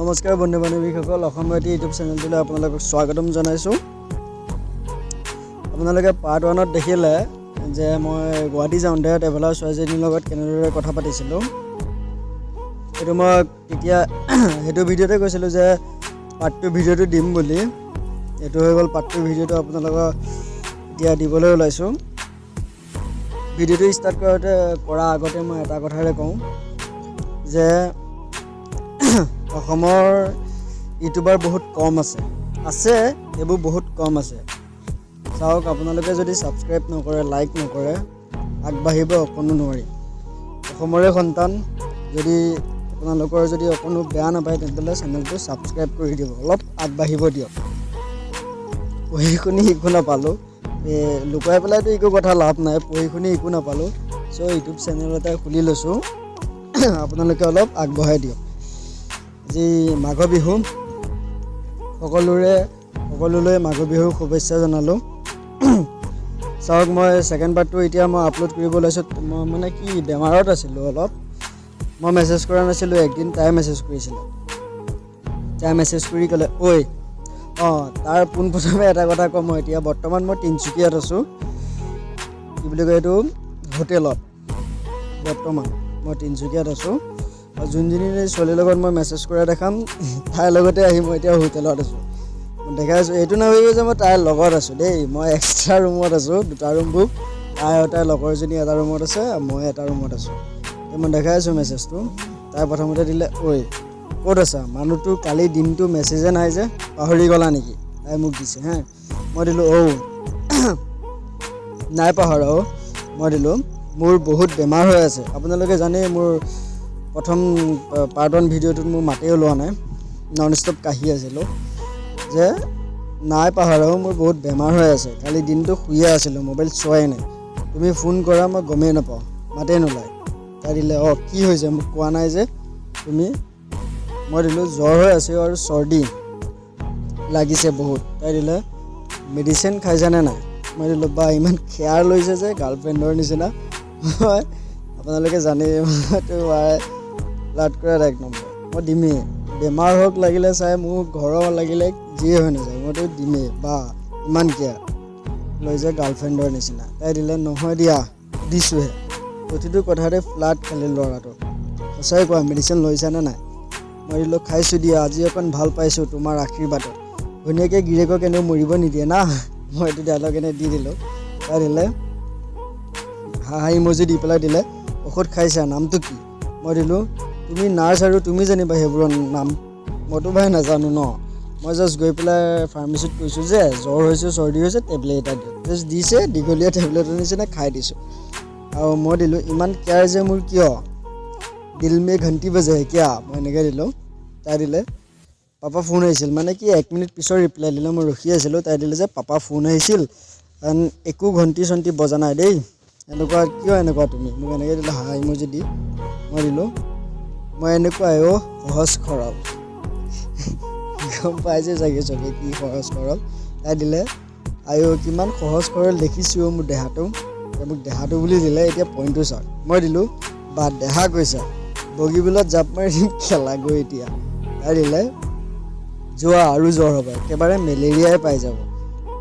নমস্কাৰ বন্ধু বান্ধৱীসকল, অসমবাদী ইউটিউব চেনেলটোলৈ আপোনালোকক স্বাগতম জনাইছোঁ। আপোনালোকে পাৰ্ট ওৱানত দেখিলে যে মই গুৱাহাটী যাওঁতে ট্ৰেভেলাৰ ছোৱালীজনীৰ লগত কেনেদৰে কথা পাতিছিলোঁ। সেইটো মই তেতিয়া সেইটো ভিডিঅ'তে কৈছিলোঁ যে পাৰ্ট টু ভিডিঅ'টো দিম বুলি। এইটো হৈ গ'ল পাৰ্ট টু ভিডিঅ'টো, আপোনালোকক এতিয়া দিবলৈ ওলাইছোঁ। ভিডিঅ'টো ষ্টাৰ্ট কৰাৰ আগতে মই এটা কথাৰে কওঁ যে অসমৰ ইউটিউবাৰ বহুত কম আছে, আছে সেইবোৰ বহুত কম আছে। চাওক, আপোনালোকে যদি ছাবস্ক্ৰাইব নকৰে, লাইক নকৰে, আগবাঢ়িব অকণো নোৱাৰি। অসমৰে সন্তান, যদি আপোনালোকৰ যদি অকণো বেয়া নাপায়, তেন্তে চেনেলটো ছাবস্ক্ৰাইব কৰি দিব, অলপ আগবাঢ়িব দিয়ক। পঢ়ি শুনি একো নাপালোঁ, এই লুকুৱাই পেলাইতো একো কথা লাভ নাই। পঢ়ি শুনি একো নাপালোঁ, চ' ইউটিউব চেনেল এটা খুলি লৈছোঁ, আপোনালোকে অলপ আগবঢ়াই দিয়ক। আজি মাঘ বিহু, সকলোলৈ মাঘ বিহুৰ শুভেচ্ছা জনালোঁ। চাওক, মই ছেকেণ্ড পাৰ্টটো এতিয়া মই আপলোড কৰিব ওলাইছোঁ। মই মানে কি, বেমাৰত আছিলোঁ অলপ, মই মেছেজ কৰা নাছিলোঁ। একদিন তাই মেছেজ কৰিছিলে। তাই মেছেজ কৰি ক'লে, ঐ অঁ, তাৰ পোনপ্ৰথমে এটা কথা কওঁ, মই এতিয়া বৰ্তমান মই তিনিচুকীয়াত আছোঁ, কি বুলি কয় এইটো, হোটেলত। বৰ্তমান মই তিনিচুকীয়াত আছোঁ আৰু যোনজনী ছোৱালীৰ লগত মই মেছেজ কৰা দেখাম, তাইৰ লগতে আহি মই এতিয়া হোটেলত আছোঁ। মই দেখাই আছোঁ। এইটো নাভাবিব যে মই তাইৰ লগত আছোঁ দেই, মই এক্সট্ৰা ৰুমত আছোঁ। দুটা ৰুম বুক, তাই আৰু তাইৰ লগৰজনী এটা ৰুমত আছে, মই এটা ৰুমত আছোঁ। মই দেখাই আছোঁ মেছেজটো। তাই প্ৰথমতে দিলে, ঐ ক'ত আছা? মানুহটো কালি দিনটো মেছেজে নাই যে, পাহৰি গ'লা নেকি? তাই মোক দিছে হে। মই দিলোঁ, ঔ নাই পাহৰা অ'। মই দিলোঁ, মোৰ বহুত বেমাৰ হৈ আছে। আপোনালোকে জানেই, মোৰ প্ৰথম পাৰ্ট ওৱান ভিডিঅ'টোত মোৰ মাতেই ওলোৱা নাই, নন ষ্টপ কাহি আছিলোঁ। যে নাই পাহৰা, মোৰ বহুত বেমাৰ হৈ আছে, কালি দিনটো শুইয়ে আছিলোঁ, মোবাইল চোৱাই নাই, তুমি ফোন কৰা মই গমেই নাপাওঁ, মাতেই নোলায়। তাই দিলে, অঁ কি হৈছে, মোক কোৱা নাই যে তুমি? মই দিলোঁ, জ্বৰ হৈ আছে আৰু চৰ্দি লাগিছে বহুত। তাই দিলে, মেডিচিন খাইছানে নাই? মই দিলোঁ, বা ইমান কেয়াৰ লৈছে যে গাৰ্লফ্ৰেণ্ডৰ নিচিনা। মই আপোনালোকে জানেই, মইতো ফ্লাৰ্ট কৰাত এক নম্বৰ। মই দিমেই, বেমাৰ হওক লাগিলে, চাই মোৰ ঘৰৰ লাগিলে যিয়ে হৈ নাযায়, মইতো দিমেই। বা ইমান কেয়াৰ লৈ যে গাৰ্লফ্ৰেণ্ডৰ নিচিনা। তাই দিলে, নহয় দিয়া, দিছোঁহে। প্ৰতিটো কথাতে ফ্লাৰ্ট খালি ল'ৰাটো। সঁচাই কোৱা, মেডিচিন লৈছানে নাই? মই দিলোঁ, খাইছোঁ দিয়া, আজি অকণ ভাল পাইছোঁ তোমাৰ আশীৰ্বাদত। ঘৈণীয়েকে গিৰিয়েকক এনেও মৰিব নিদিয়ে না। মই এইটো ডাইলগ এনে দি দিলোঁ। তাই দিলে হাঁহি ইমজি দি পেলাই দিলে, ঔষধ খাইছা, নামটো কি? মই দিলোঁ, তুমি নাৰ্ছ আৰু তুমি জানিবা সেইবোৰৰ নাম, মইতো ভাই নাজানো ন। মই জাষ্ট গৈ পেলাই ফাৰ্মাচীত কৈছোঁ যে জ্বৰ হৈছে, চৰ্দি হৈছে, টেবলেট এটা দিয়ক। জাষ্ট দিছে, দীঘলীয়া টেবলেটৰ নিচিনা, খাই দিছোঁ। আৰু মই দিলোঁ, ইমান কেয়াৰ যে মোৰ কিয়, दिल में घंटी बजे है क्या? মই এনেকৈ দিলোঁ। তাই দিলে, পাপা ফোন আহিছিল। মানে কি, এক মিনিট পিছত ৰিপ্লাই দিলে, মই ৰখি আছিলোঁ। তাই দিলে যে পাপা ফোন আহিছিল, একো ঘণ্টি চণ্টি বজা নাই দেই, এনেকুৱা কিয় এনেকুৱা তুমি? মোক এনেকৈ দিলে হাঁহি ইমজি দি। মই দিলোঁ, মই এনেকুৱাই অ' সহজ সৰল। গম পাইছে চাগে চবে কি সহজ সৰল। তাই দিলে, আইঅ কিমান সহজ সৰল দেখিছোঁ অ' মোৰ দেহাটো। মোক দেহাটো বুলি দিলে। এতিয়া পইণ্টটো চাওক। মই দিলোঁ, বা দেহা কৈছা, বগীবিলত জাপ মাৰি দিম খেলাগৈ এতিয়া। তাই দিলে, যোৱা আৰু জ্বৰ হ'ব, একেবাৰে মেলেৰিয়াই পাই যাব।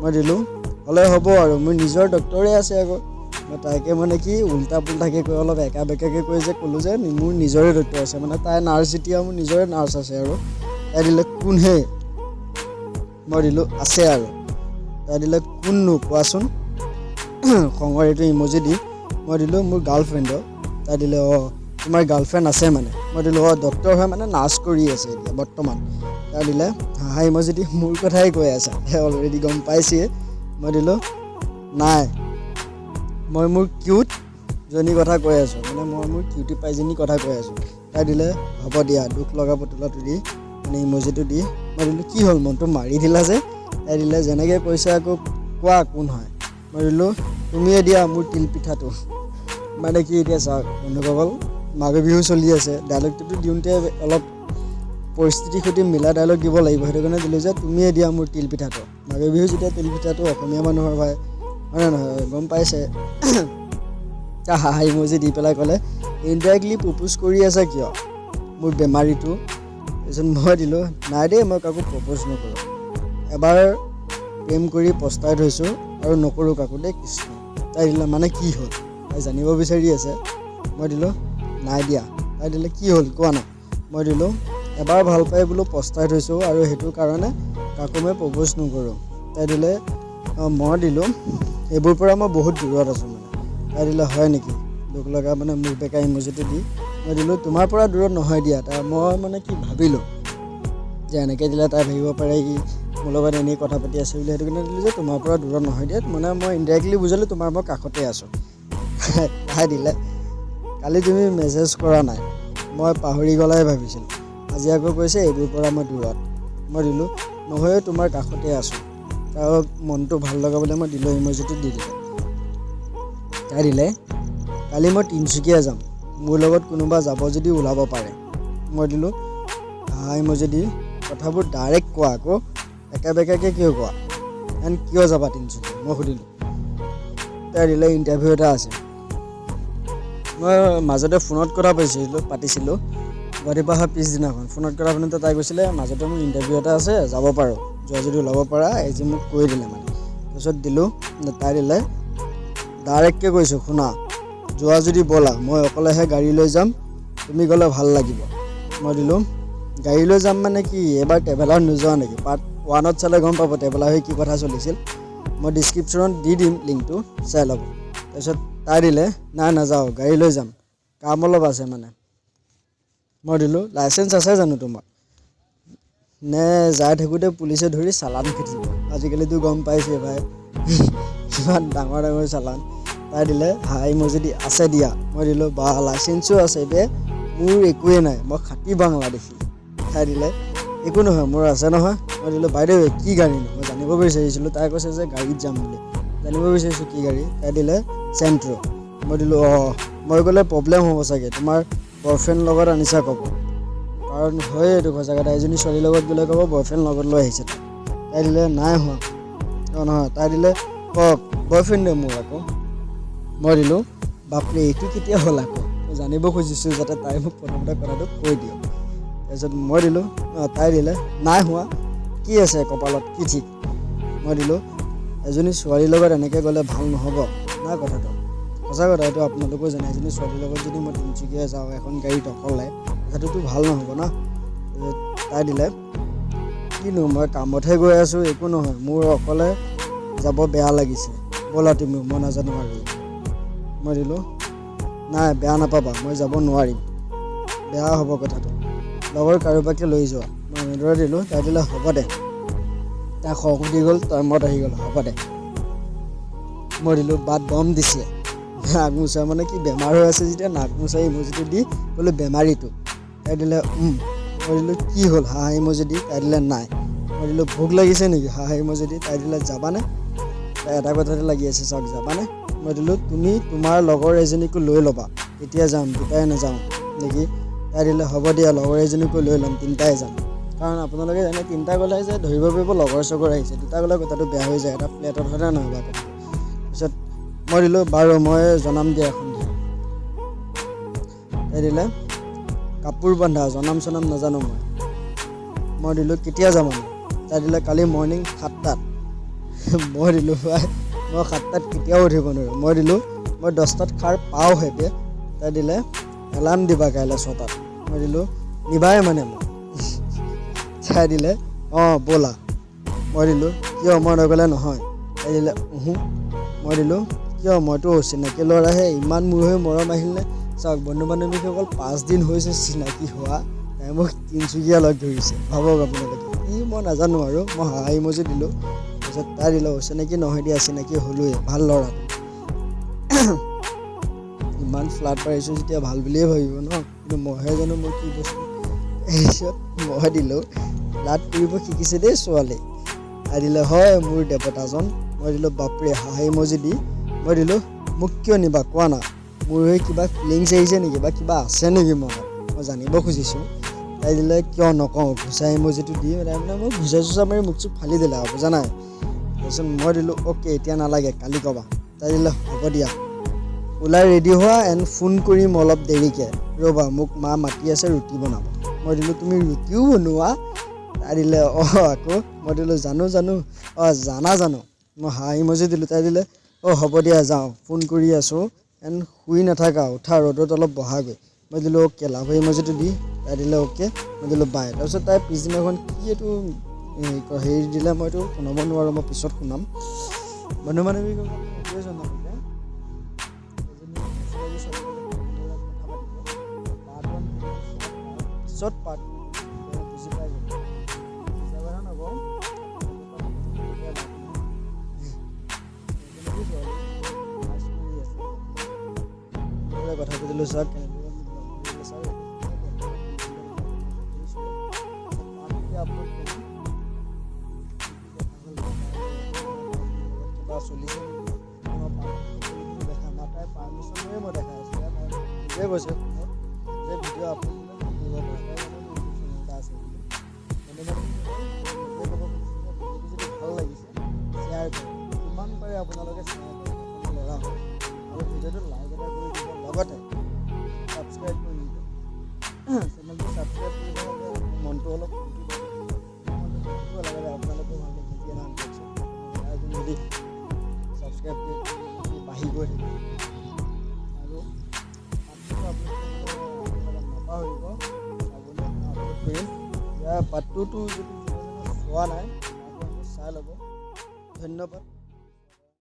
মই দিলোঁ, হ'লে হ'ব আৰু, মোৰ নিজৰ ডক্টৰে আছে আকৌ। মই তাইকে মানে কি, উল্টা পুল্টাকৈ কৈ অলপ একা বেকাকৈ কৈ যে ক'লোঁ যে মোৰ নিজৰে ডক্টৰ আছে, মানে তাই নাৰ্ছ যেতিয়া মোৰ নিজৰে নাৰ্ছ আছে আৰু। তাই দিলে, কোন হে? মই দিলোঁ, আছে আৰু। তাই দিলে, কোননো কোৱাচোন? খঙৰ এইটো ইমজি দি। মই দিলোঁ, মোৰ গাৰ্লফ্ৰেণ্ডৰ। তাই দিলে, অঁ তোমাৰ গাৰ্লফ্ৰেণ্ড আছে মানে? মই দিলোঁ, অঁ ডক্টৰ হয়, মানে নাৰ্ছ কৰি আছে এতিয়া বৰ্তমান। তাই দিলে হাঁহা ইমজি দি, মোৰ কথাই কৈ আছা, তাই অলৰেডি গম পাইছেই। মই দিলোঁ, নাই, মই মোৰ কিউট জনীৰ কথা কৈ আছোঁ, মানে মই মোৰ কিউটি পাইজনীৰ কথা কৈ আছোঁ। তাই দিলে, হ'ব দিয়া, দুখ লগা পুতলাটো দি, মানে ইমজিটো দি। মই দিলোঁ, কি হ'ল, মনটো মাৰি দিলা যে? তাই দিলে, যেনেকৈ কৈছে আকৌ কোৱা কোন হয়? মই দিলোঁ, তুমিয়ে দিয়া মোৰ তিলপিঠাটো। মানে কি, এতিয়া চাওক বন্ধুসকল, মাঘ বিহু চলি আছে, ডাইলগটোতো দিওঁতে অলপ পৰিস্থিতিৰ সৈতে মিলা ডাইলগ দিব লাগিব। সেইটো কাৰণে দিলোঁ যে তুমিয়ে দিয়া মোৰ তিলপিঠাটো। মাঘ বিহু যেতিয়া তিলপিঠাটো অসমীয়া মানুহৰ ভাই, হয়নে নহয়, গম পাইছে। হাঁহি ইমজি দি পেলাই ক'লে, ইনডাইৰেক্টলি প্ৰপ'জ কৰি আছা কিয় মোৰ বেমাৰীটো? তাৰপিছত মই দিলোঁ, নাই দেই, মই কাকো প্ৰপ'জ নকৰোঁ, এবাৰ প্ৰেম কৰি পস্তাই থৈছোঁ আৰু নকৰোঁ কাকো দেই কৃষ্ণ। তাই দিলে, মানে কি হ'ল? তাই জানিব বিচাৰি আছে। মই দিলোঁ, নাই দিয়া। তাই দিলে, কি হ'ল কোৱা না। মই দিলোঁ, এবাৰ ভাল পাই বোলো পস্তাই থৈছোঁ আৰু সেইটো কাৰণে কাকো মই প্ৰপ'জ নকৰোঁ। তাই দিলে, অঁ, মই দিলোঁ, এইবোৰ পৰা মই বহুত দূৰত আছোঁ মানে। তাই দিলে, হয় নেকি? দুখ লগা মানে মুখ বেঁকা ইম'জিটো দি। মই দিলোঁ, তোমাৰ পৰা দূৰত নহয় দিয়া। তাই মই মানে কি ভাবিলোঁ যে এনেকৈ দিলে তাই ভাবিব পাৰে ই মোৰ লগত এনেই কথা পাতি আছে বুলি, সেইটো কাৰণে দিলোঁ যে তোমাৰ পৰা দূৰত নহয় দিয়া, মানে মই ইনডাইৰেক্টলি বুজালোঁ তোমাৰ মই কাষতে আছোঁ। তাই দিলে, কালি তুমি মেছেজ কৰা নাই, মই পাহৰি গ'লাই ভাবিছিলোঁ, আজি আকৌ কৈছে এইটোৰ পৰা মই দূৰত। মই দিলোঁ, নহয় তোমাৰ কাষতে আছোঁ। তাৰ অলপ মনটো ভাল লগাবলৈ মই দিলোঁ ইম'জিটো দি দিলোঁ। তাই দিলে, কালি মই তিনিচুকীয়া যাম, মোৰ লগত কোনোবা যাব যদি ওলাব পাৰে। মই দিলোঁ হাঁহা ইম'জি দি, কথাবোৰ ডাইৰেক্ট কোৱা আকৌ, একা বেকাকৈ কিয় কোৱা, এণ্ড কিয় যাবা তিনিচুকীয়া মই সুধিলোঁ। তাই দিলে, ইণ্টাৰভিউ এটা আছে। মই মাজতে ফোনত কথা পাতিছিলোঁ গুৱাহাটীৰ পৰা অহা পিছদিনাখন ফোনত কথা পাতোঁতে তাই কৈছিলে মাজতে মোৰ ইণ্টাৰভিউ এটা আছে, যাব পাৰোঁ, যোৱা যদি ওলাব পাৰা, এই যে মোক কৈ দিলে মানে। তাৰপিছত দিলোঁ, তাই দিলে, ডাইৰেক্টকৈ কৈছোঁ শুনা, যোৱা যদি ব'লা, মই অকলেহে গাড়ী লৈ যাম, তুমি গ'লে ভাল লাগিব। মই দিলোঁ, গাড়ী লৈ যাম মানে কি, এইবাৰ ট্ৰেভেলাৰ নোযোৱা নেকি? পাৰ্ট ওৱানত চালে গম পাব ট্ৰেভেলাৰ হৈ কি কথা চলিছিল, মই ডিছক্ৰিপশ্যনত দি দিম লিংকটো, চাই ল'ব। তাৰপিছত তাই দিলে, নাই নাযাওঁ, গাড়ী লৈ যাম, কাম অলপ আছে মানে। মই দিলোঁ, লাইচেঞ্চ আছে জানো তোমাৰ? নে যাই থাকোঁতে পুলিচে ধৰি চালান খেদিব, আজিকালিতো গম পাইছে ভাই কিমান ডাঙৰ ডাঙৰ চালান। তাই দিলে হাই মই যদি আছে দিয়া। মই দিলোঁ, বা লাইচেঞ্চো আছে বে, মোৰ একোৱেই নাই, মই খাটি বাংলাদেশী। তাই দিলে, একো নহয় মোৰ আছে নহয়। মই দিলোঁ, বাইদেউ কি গাড়ী নো, মই জানিব বিচাৰিছিলোঁ। তাই কৈছে যে গাড়ীত যাম বুলি, জানিব বিচাৰিছোঁ কি গাড়ী। তাই দিলে চেণ্ট্ৰ'। মই দিলোঁ, অঁ, মই গ'লে প্ৰব্লেম হ'ব চাগে, তোমাৰ বয়ফ্ৰেণ্ড লগত আনিছা ক'ব, কাৰণ হয়ে এইটো সঁচা কথা, এজনী ছোৱালীৰ লগত গ'লে ক'ব বয়ফ্ৰেণ্ড লগত লৈ আহিছে। তাই দিলে, নাই হোৱা, অঁ নহয়, তাই দিলে কওক বয়ফ্ৰেণ্ডে মোৰ আকৌ। মই দিলোঁ, বাপৰে এইটো কেতিয়া হ'ল আকৌ, মই জানিব খুজিছোঁ যাতে তাই মোক প্ৰথমতে কথাটো কৈ দিয়ক। তাৰপিছত মই দিলোঁ, অঁ, তাই দিলে নাই হোৱা, কি আছে কপালত কি ঠিক। মই দিলোঁ, এজনী ছোৱালীৰ লগত এনেকৈ গ'লে ভাল নহ'ব না, কথাটো সঁচা কথা, এইটো আপোনালোকেও জানে, এজনী ছোৱালীৰ লগত যদি মই তিনিচুকীয়া যাওঁ এখন গাড়ীত অকলে, কথাটোতো ভাল নহ'ব না। তাই দিলে, কিনো মই কামতহে গৈ আছোঁ, একো নহয়, মোৰ অকলে যাব বেয়া লাগিছে, ব'লা তুমি, মই নাজানো আৰু। মই দিলোঁ, নাই বেয়া নাপাবা, মই যাব নোৱাৰিম, বেয়া হ'ব কথাটো, লগৰ কাৰোবাকে লৈ যোৱা। মই এনেদৰে দিলোঁ। তাই দিলে, হ'ব দে। তাই খং উঠি গ'ল, টাইমত আহি গ'ল, হ'ব দে। মই দিলোঁ, বাট দম দিছে, নাক মোচা মানে কি বেমাৰ হৈ আছে যেতিয়া নাক মোচা ইম'জিটো দি ক'লোঁ বেমাৰীটো। তাই দিলে, মই দিলোঁ, কি হ'ল হাঁহা ইম'জি দি। তাই দিলে, নাই। মই দিলোঁ, ভোক লাগিছে নেকি হাঁহা ইম'জি দি। তাই দিলে, যাবানে? তাই এটা কথাতে লাগি আছে, চাওক, যাবানে? মই দিলোঁ, তুমি তোমাৰ লগৰ এজনীকো লৈ ল'বা, তেতিয়া যাম, দুটাই নাযাওঁ নেকি? তাই দিলে, হ'ব দিয়া, লগৰ এজনীকো লৈ ল'ম, তিনিটাই যাম। কাৰণ আপোনালোকে জানে তিনিটা গ'লে যে ধৰিব পাৰিব লগৰ চগৰ আহিছে, দুটা গ'লে কথাটো বেয়া হৈ যায়, এটা ফ্লেটত হয়নে নহয় বাৰু কথাটো। তাৰপিছত মই দিলোঁ, বাৰু মই জনাম দিয়া সন্ধিয়া। তাই দিলে, কাপোৰ বন্ধা, জনাম চনাম নাজানো মই। মই দিলোঁ, কেতিয়া যাম আমি? তাই দিলে, কালি মৰ্ণিং 7টাত। মই দিলোঁ, ভাই মই 7টাত কেতিয়াও উঠিব নোৱাৰোঁ। মই দিলোঁ, মই 10টাত সাৰ পাওঁহে বে। তাই দিলে, এলাৰ্ম দিবা কাইলৈ 6টাত। মই দিলোঁ, নিবাই মানে মোক। তাই দিলে, অঁ ব'লা। মই দিলোঁ, কিয় মই নগ'লে নহয়? তাই দিলে, উহু। মই দিলোঁ, কিয় মইতো অচিনাকি ল'ৰাহে, ইমান মোৰ হৈ মৰম আহিলনে? চাওক বন্ধু বান্ধৱীসকল, 5 দিন হৈছে চিনাকি হোৱা, তাই মোক তিনিচুকীয়া লগ ধৰিছে, ভাবক আপোনালোকে কি মই নাজানো আৰু। মই হাঁহি ইম'জি দিলোঁ। তাৰপিছত তাই দিলে, অচিনাকি নহয় দিয়া, চিনাকি হ'লোৱেই, ভাল ল'ৰাটো। ইমান ফ্লাৰ্ট পাৰিছোঁ যেতিয়া ভাল বুলিয়ে ভাবিব ন, কিন্তু মইহে জানো মই কি বস্তু। তাৰপিছত মই দিলোঁ, ফ্লাৰ্ট কৰিব শিকিছে দেই ছোৱালী। তাই দিলে, হয় মোৰ দেৱতাজন। মই দিলোঁ, বাপৰে হাঁহি ইম'জি দি। মই দিলোঁ, মোক কিয় নিবা কোৱা না, মোৰ হৈ কিবা ফিলিংছ আহিছে নেকি বা কিবা আছে নেকি মনত, মই জানিব খুজিছোঁ। তাই দিলে, কিয় নকওঁ, ঘোচা ইম'জিটো দি। তাই মানে মোক ঘোচা চোচা মাৰি মুখ চুখ ফালি দিলে আৰু, বুজা নাই। তাৰপিছত মই দিলোঁ, অ'কে এতিয়া নালাগে, কালি ক'বা। তাই দিলে, হ'ব দিয়া, ওলাই ৰেডি হোৱা এণ্ড ফোন কৰিম অলপ দেৰিকৈ, ৰ'বা মোক মা মাতি আছে ৰুটি বনাব। মই দিলোঁ, তুমি ৰুটিও বনোৱা? তাই দিলে, অঁ। আকৌ মই দিলোঁ, জানো জানো, অঁ জানা জানো। মই হাঁহি ইম'জি দিলোঁ। তাই দিলে, অঁ হ'ব দিয়া, যাওঁ, ফোন কৰি আছোঁ এণ্ড শুই নাথাকা, উঠা, ৰ'দত অলপ বহাগৈ। মই দিলোঁ অ'কে, লাভ ইম'জিটো দি তাই দিলে অ'কে। মই দিলোঁ বাই। তাৰপিছত তাই পিছদিনাখন কি এইটো হেৰি দিলে, মইতো শুনাব নোৱাৰোঁ, মই পিছত শুনাম। বন্ধু বান্ধৱীসকল, এইটোৱে জনাম যে এজনী অচিনাকি ছোৱালীৰ লগত কেনেদৰে কথা পাতিব, পাৰ্ট ওৱান পিছত পাৰ্ট টু বুজি পাই যাব। মিছা কথা নকওঁ, এজনী ছোৱালী ক্লাছ কৰি আছে, কেনেদৰে কথা পাতিলোঁ চাওক, কেনেদৰে মোক লগ ধৰিলে চাওক। পাৰ্ট থ্ৰী আপলোড কৰিম। কিবা চলিছে নেকি? মই সকলোখিনি দেখাম আৰু তাই পাৰ্মিশ্যন লৈয়ে মই দেখাই আছোঁ। নিজে কৈছে ফোনত যে ভিডিঅ' আপলোড দিলে মোক দিব পাৰে। তাই জানে মোৰ ইউটিউব চেনেল এটা আছে বুলি। বন্ধু বান্ধৱীসকল, এইটোৱে ক'ব খুজিছোঁ যে ভিডিঅ'টো যদি ভাল লাগিছে শ্বেয়াৰ কৰক, যিমান পাৰে আপোনালোকে শ্বেয়াৰ কৰক আপোনাৰ ল'ৰা হয়, আৰু ভিডিঅ'টো লাইক এটা কৰি দিব, লগতে ছাবস্ক্ৰাইব কৰি দিব চেনেলটো। ছাবস্ক্ৰাইব কৰি দিলে মনটো অলপ ফূৰ্তি পাব, মনটো ফূৰ্তি লাগে আপোনালোকেও ভালকৈ বুজি নাম দিয়কচোন। এজন যদি ছাবস্ক্ৰাইব কৰি বাঢ়ি গৈ থাকে আৰু পাৰ্টটো আপলোড কৰিবলৈ নাপাহৰিব চাবলৈ। আপলোড কৰিম ইয়াৰ পাৰ্ট টুটো। যদি যোনে যোনে চোৱা নাই, পাৰ্ট ওৱানটো চাই ল'ব। ধন্যবাদ।